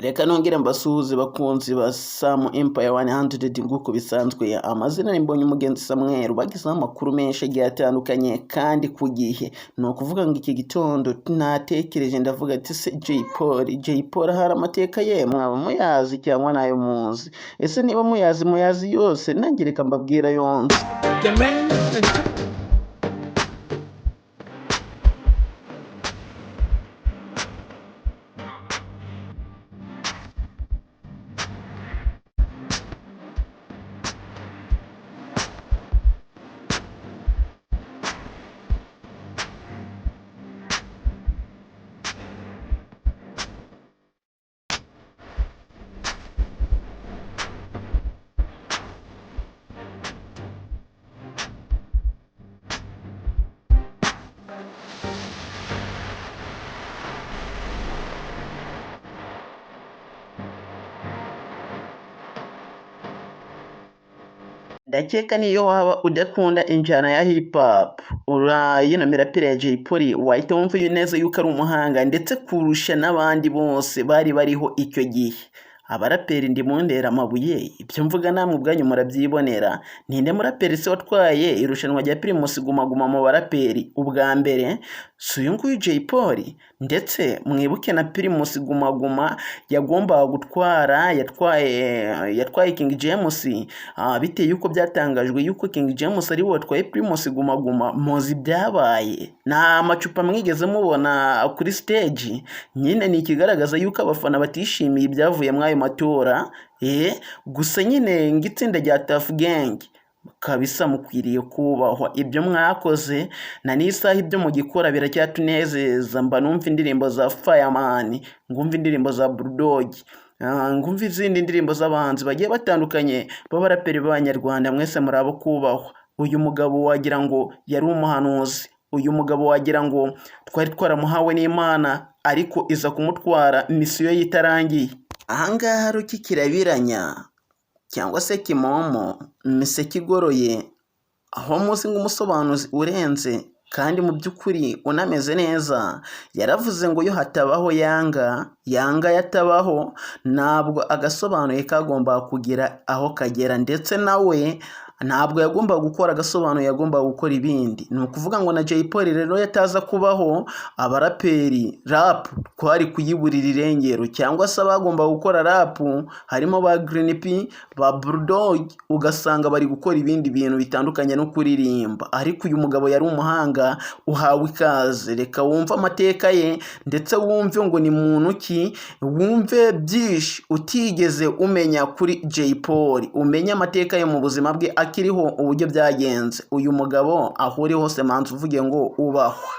Reka nongere mbasuhuze, bakunzi ba Sam Empire 100. Nguko bisanzwe, amazina ni Mbonye Umugenzi Samuel, bagezeho amakuru menshi agiye atandukanye kandi ku gihe. Ni ukuvuga ngo iki gitondo natekereje, ndavuga ati: "Se Jay Polly, Jay Polly hari amateka ye mwaba muyazi cyangwa nayo muzi? Ese niba muyazi, muyazi yose? Nanjye reka mbabwira yonze." The man. Ndakeka niyo waba udakunda injyana ya hip hop, urayino mirapire ya Jay Polly wahita wumva neza yuko ari umuhanga, ndetse kurusha n'abandi bose bari bariho icyo gihe. Abaraperi ndi mundera amabuye, ibyo mvuga namwe ubwanyu murabyibonera. Ninde muraperi se watwaye irushanwa rya Primus Guma Guma mu baraperi ubwa mbere? Si uyu nguyu Jay Polly? Ndetse mwibuke na Primus Guma Guma yagombaga gutwara, yatwaye King James, bitewe yuko byatangajwe yuko King James ari we watwaye Primus Guma Guma. Muzi ibyabaye, nta macupa mwigeze mubona kuri stage. Nyine ni ikigaragaza yuko abafana batishimiye ibyavuye muri ayo matora. Gusa nyine ng'itsinda rya Tuff Gang kabisa mukwiriye kubahwa. Ibyo mwakoze na n'isaha ibyo mugikora biracyatunezeza. Mba numva indirimbo za Fireman, ngumva indirimbo za Bulldog, ngumva izindi ndirimbo z'abahanzi bagiye batandukanye b'abaraperi b'Abanyarwanda. Mwese muri abo kubahwa. Uyu mugabo wagira ngo yari umuhanuzi, uyu mugabo wagira ngo twari twaramuhawe n'Imana, ariko iza kumutwara misiyo ye itarangiye. Ahangaha Ruki Kirabiranya cyangwa se Kimomo, miseke igoroye, aho muzi nk'umusobanuzi urenze kandi mu by'ukuri unameze neza, yaravuze ngo iyo hatabaho Yanga, Yanga yatabaho, ntabwo agasobanuye kagombaga kugira aho kagera, ndetse nawe ntabwo yagombaga gukora agasobanuye, yagombaga gukora ibindi. Ni ukuvuga ngo na Jay Polly rero yataza kubaho, abaraperi rap twari kuyiburira irengero, cyangwa se abagomba gukora rap harimo ba Green P, ba Bulldog, ugasanga bari gukora ibindi bintu bitandukanye no kuririmba. Ariko uyu mugabo yari umuhanga uhawe ikaze. Reka wumve amateka ye, ndetse wumve ngo ni muntu ki, wumve byinshi utigeze umenya kuri Jay Polly, umenye amateka ye mu buzima bwe akiriho, uburyo byagenze. Uyu mugabo aho uri hose, manza uvuge ngo ubahwa.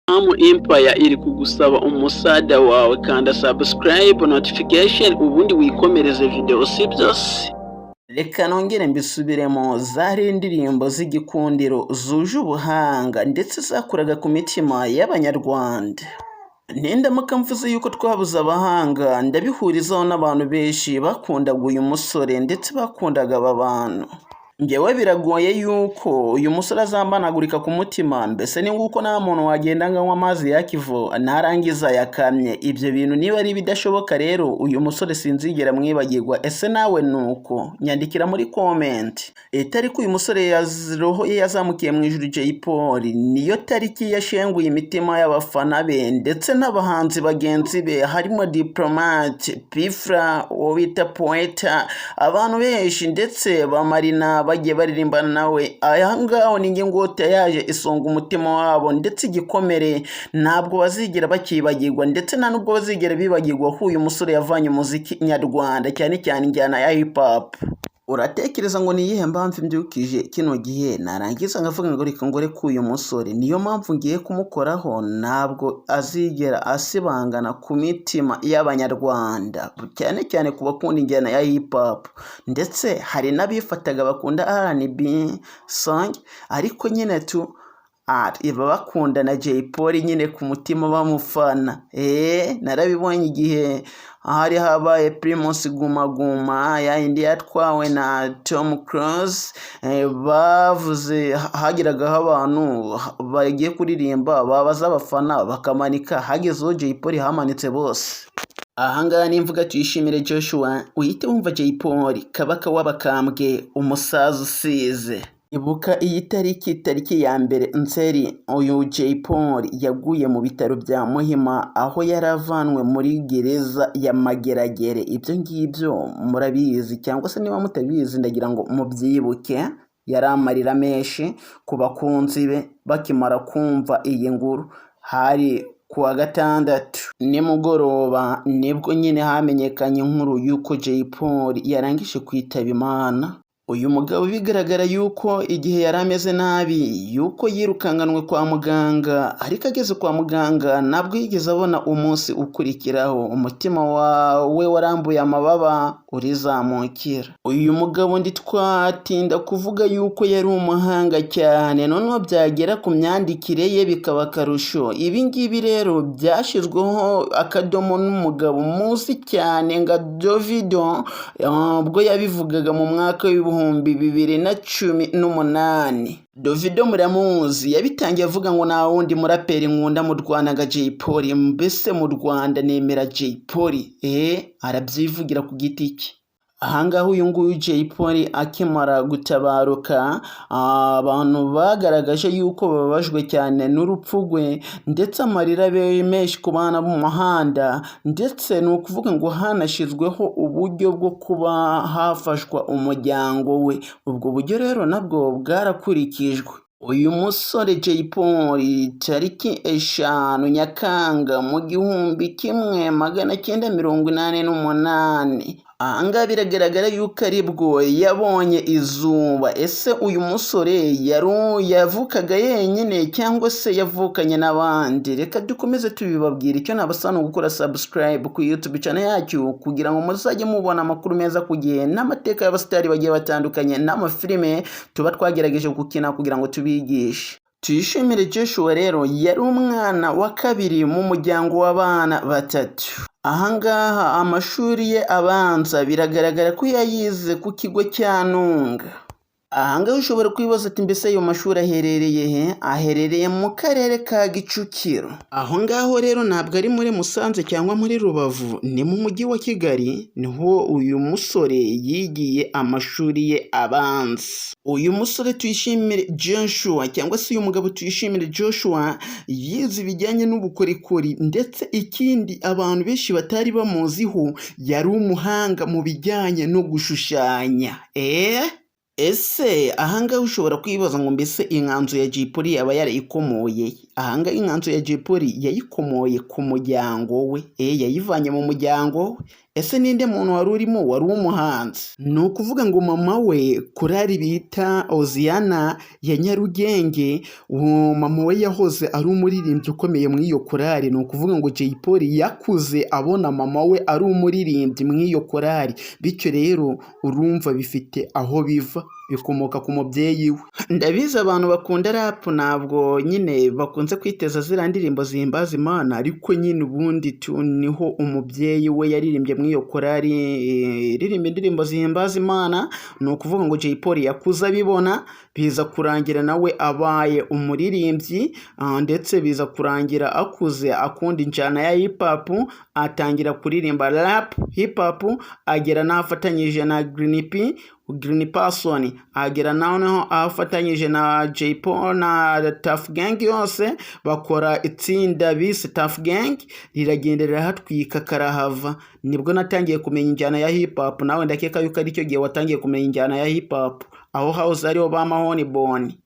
Am Empire iri kugusaba umusada wawe, kanda subscribe, notification, ubundi wikomereze video, si byose. Reka nongere mbisubiremo, zari indirimbo z'igikundiro zuje ubuhanga, ndetse zakoraga ku mitima y'Abanyarwanda. Nindamuka mvuze yuko twabuze abahanga, ndabihurizaho n'abantu benshi bakundaga uyu musore, ndetse bakundaga aba bantu. Ngewe biragoye yuko uyu musore azambanagurika ku mutima. Mbese ni nguko nta muntu wagenda ngo anywe amazi ya Kivu narangiza yakamye. Ibyo bintu niba ari ibidashoboka rero, uyu musore sinzigera mwibagirwa. Ese nawe nuko? Nyandikira muri comment. Itariki uyu musore roho ye yazamukiye mu ijuru, Jay Polly, niyo tariki yashenguye imitima y'abafana be ndetse n'abahanzi bagenzi be, harimo Diplomate, P Fla, uwo bita Poeta, abantu benshi, ndetse ba Marina bagiye baririmbana nawe. Aha ngaho ni ngota yaje isonga umutima wabo, ndetse igikomere ntabwo bazigera bakibagirwa, ndetse nta nubwo bazigera bibagirwa ko uyu musore yavanye umuziki nyarwanda, cyane cyane injyana ya hip hop. Uratekereza ngo ni iyihe mpamvu mbyukije kino gihe, narangiza nkavuga ngo reka ngore ko uyu musore? Niyo mpamvu ngiye kumukoraho. Ntabwo azigera asibangana ku mitima y'Abanyarwanda, cyane cyane ku bakunda injyana ya hip hop, ndetse hari n'abifataga bakunda R&B song, ariko nyine tu baba bakunda na Jay Polly nyine ku mutima bamufana. Narabibonye igihe hari habaye Primus Guma Guma ya yindi yatwawe na Tom Close. Bavuze hageragaho abantu bagiye kuririmba, babaza abafana bakamanika, hagezeho Jay Polly hamanitse bose. Ahangaha nimvuga Tuyishimire Joshua, uhite wumva Jay Polly, kabaka w'abakambwe, umusaza usize. Ibuka iyi tariki, tariki ya 1 Nzeri, uyu Jay Polly yaguye mu bitaro bya Muhima, aho yari avanwe muri gereza ya Mageragere. Ibyo ngibyo murabizi, cyangwa se niba mutabizi ndagira ngo mubyibuke. Yari amarira menshi ku bakunzi be bakimara kumva iyi nkuru. Hari ku wa gatandatu nimugoroba, nibwo nyine hamenyekanye inkuru y'uko Jay Polly yarangije kwitaba Imana. Uyu mugabo bigaragara yuko igihe yari ameze nabi, yuko yirukanganwe kwa muganga, ariko ageze kwa muganga ntabwo yigeze abona umunsi ukurikiraho. Umutima wawe warambuye amababa urizamukira. Uyu mugabo ntitwatinda kuvuga yuko yari umuhanga cyane, noneho byagera ku myandikire ye bikaba akarusho. Ibi ngibi rero byashyizweho akadomo n'umugabo muzi cyane nka Davido, ubwo yabivugaga mu mwaka w'2018. Davido muramuzi, yabitangiye avuga ngo nta wundi muraperi nkunda mu Rwanda nka Jay Polly, mbese mu Rwanda nemera Jay Polly. Arabyivugira ku giti cye. Ahangaha uyu nguyu Jay Polly akimara gutabaruka, abantu bagaragaje yuko bababajwe cyane n'urupfu rwe, ndetse amarira abe menshi ku bana bo mu muhanda, ndetse ni ukuvuga ngo hanashyizweho uburyo bwo kuba hafashwa umuryango we. Ubwo buryo rero nabwo bwarakurikijwe. Uyu musore Jay Polly, tariki 5 Nyakanga mu 1988, ahangaha biragaragara yuko aribwo yabonye izuba. Ese uyu musore yavukaga yenyine cyangwa se yavukanye n'abandi? Reka dukomeze tubibabwira. Icyo nabasaba ni ugukora subscribe ku YouTube channel yacu kugira ngo muzajye mubona amakuru meza ku gihe, n'amateka y'abasitari bagiye batandukanye, n'amafilime tuba twagerageje gukina kugira ngo tubigishe. Tuyishimire Joshua rero yari umwana wa kabiri mu muryango w'abana batatu. Ahangaha amashuri ye abanza biragaragara ko yayize ku kigo cya Ntunga. Ahangaha ushobora kwibaza ati: "Mbese ayo mashuri aherereye he?" Aherereye mu karere ka Kicukiro. Aho ngaho rero ntabwo ari muri Musanze cyangwa muri Rubavu, ni mu mujyi wa Kigali, niho uyu musore yigiye amashuri ye abanza. Uyu musore Tuyishimire Joshua, cyangwa se uyu mugabo Tuyishimire Joshua, yize ibijyanye n'ubukorikori, ndetse ikindi abantu benshi batari bamuziho, yari umuhanga mu bijyanye no gushushanya. Ese ahangaha ushobora kwibaza ngo mbese inganzo ya Jay Polly yaba yarayikomoye? Ahangaha inganzo ya Jay Polly yayikomoye ku muryango we, yayivanye mu muryango we. Ese ninde muntu wari urimo wari umuhanzi? Ni ukuvuga ngo mama we, korali bita Hoziyana ya Nyarugenge, uwo mama we yahoze ari umuririmbyi ukomeye muri iyo korali. Ni ukuvuga ngo Jay Polly yakuze abona mama we ari umuririmbyi muri iyo korali, bityo rero urumva bifite aho biva, bikomoka ku mubyeyi we. Ndabizi abantu bakunda rap ntabwo nyine bakunze kwiteza ziriya ndirimbo zihimbaza Imana, ariko nyine ubundi tu niho umubyeyi we yaririmbye muri iyo korali iririmba indirimbo zihimbaza Imana. Ni ukuvuga ngo Jay Polly yakuze abibona, biza kurangira nawe abaye umuririmbyi, ndetse biza kurangira akuze akunda injyana ya hip hop, atangira kuririmba rap hip hop, agera n'aho afatanyije na Green P, Green Person, agera noneho aho afatanyije na Jay Polly na Tuff Gang yose, bakora itsinda bise Tuff Gang, riragenda rirahatwika karahava. Nibwo natangiye kumenya injyana ya hip hop. Nawe ndakeka yuko aricyo gihe watangiye kumenya injyana ya hip hop, aho house ariho ba Mahoni Boni.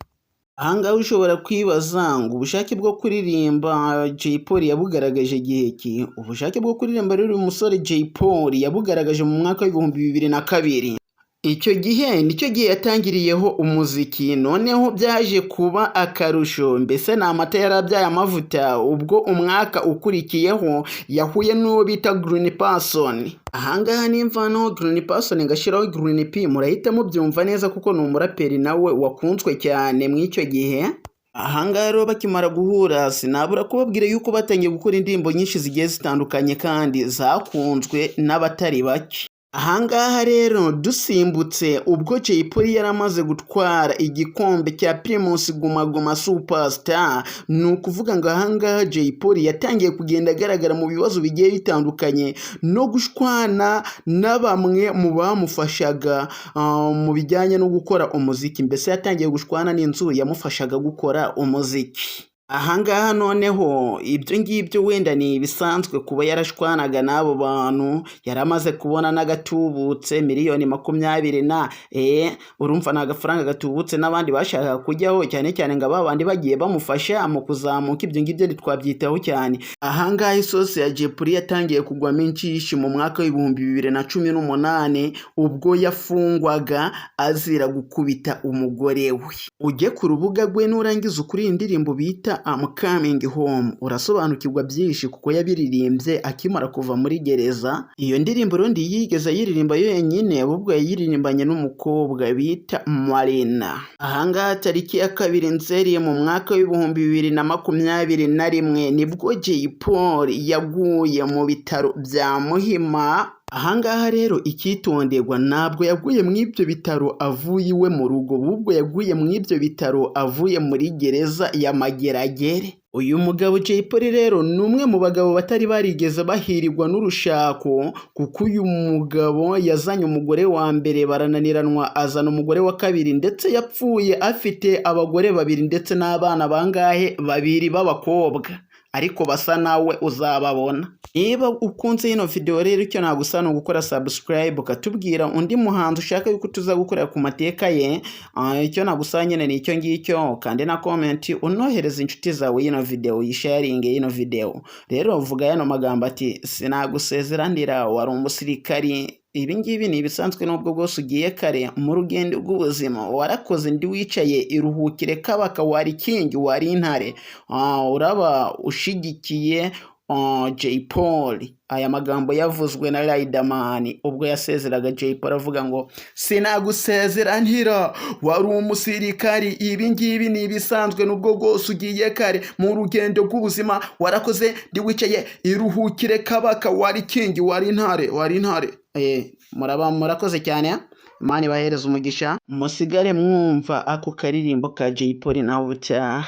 Ahangaha ushobora kwibaza ngo ubushake bwo kuririmba Jay Polly yabugaragaje igihe ki? Ubushake bwo kuririmba rero uyu musore Jay Polly yabugaragaje mu mwaka w'2002. Icyo gihe nicyo gihe yatangiriyeho umuziki, noneho byaje kuba akarusho, mbese ni amata yarabyaye amavuta, ubwo umwaka ukurikiyeho yahuye n'uwo bita Green Person. Ahangaha nimvanaho Green Person ngashyiraho Green P, murahita mubyumva neza kuko ni umuraperi nawe wakunzwe cyane mu icyo gihe. Ahangaha rero bakimara guhura, sinabura kubabwira yuko batangiye gukora indirimbo nyinshi zigiye zitandukanye kandi zakunzwe n'abatari bake. Ahangaha rero dusimbutse, ubwo Jay Polly yari amaze gutwara igikombe cya Primus Guma Guma Superstar, ni ukuvuga ngo ahangaha Jay Polly yatangiye kugenda agaragara mu bibazo bigiye bitandukanye no gushwana na bamwe mu bamufashaga mu bijyanye no gukora umuziki. Mbese yatangiye gushwana n'inzu yamufashaga gukora umuziki. Ahangaha noneho ibyo ngibyo wenda ni ibisanzwe kuba yarashwanaga n'abo bantu, yari amaze kubona n'agatubutse, miliyoni 20 na urumva ni agafaranga gatubutse n'abandi bashakaga kujyaho, cyane cyane ngo aba bandi bagiye bamufasha mu kuzamuka. Ibyo ngibyo ntitwabyitaho cyane. Ahangaha isosi ya Jay Polly yatangiye kugwamo inshishi mu mwaka w'2018, ubwo yafungwaga azira gukubita umugore we. Ujye ku rubuga rwe, nurangiza ukuri iyi ndirimbo bita "I'm Coming Home", urasobanukirwa byinshi kuko yabiririmbye akimara kuva muri gereza. Iyo ndirimbo rero yigeze ayiririmba yonyine, ahubwo yayiririmbanye n'umukobwa bita Marina. Ahangaha tariki ya 2 Nzeri mu mwaka w'2021 nibwo Jay Polly yaguye mu bitaro bya Muhima. Ahangaha rero icyitonderwa, ntabwo yaguye mu ibyo bitaro avuye iwe mu rugo, ahubwo yaguye mu ibyo bitaro avuye muri gereza ya Mageragere. Uyu mugabo Jay Polly rero ni umwe mu bagabo batari barigeze bahirirwa n'urushako, kuko uyu mugabo yazanye umugore wa mbere barananiranwa, azana umugore wa kabiri, ndetse yapfuye afite abagore babiri ndetse n'abana bangahe? Babiri b'abakobwa, ariko basa nawe uzababona. Niba ukunze ino video rero, icyo nagusaba ni ugukora subscribe, ukatubwira undi muhanzi ushaka yuko tuza gukorera ku mateka ye. Icyo nagusaba nyine ni icyo ngicyo, kandi na comment, unohereza inshuti zawe yino video, uyisharinge yino video. Rero vuga yano magambo ati: "Sinagusezeranira, wari umusirikari. Ibi ngibi ni ibisanzwe n'ubwo bwose ugiye kare mu rugendo rw'ubuzima. Warakoze, ndi wicaye, iruhukire kabaka, wari king, wari intare." Uraba ushigikiye Jay Polly. Aya magambo yavuzwe na Riderman ubwo yasezeraga Jay Polly, avuga ngo: "Sinagusezeranira, wari umusirikari. Ibi ngibi ni ibisanzwe nubwo bwose ugiye kare mu rugendo rw'ubuzima. Warakoze, ndi wicaye, iruhukire kabaka, wari king, wari intare, wari intare." Muraba murakoze cyane, Imana ibahereze umugisha, musigare mwumva ako karirimbo ka Jay Polly. Nawe ubutaha.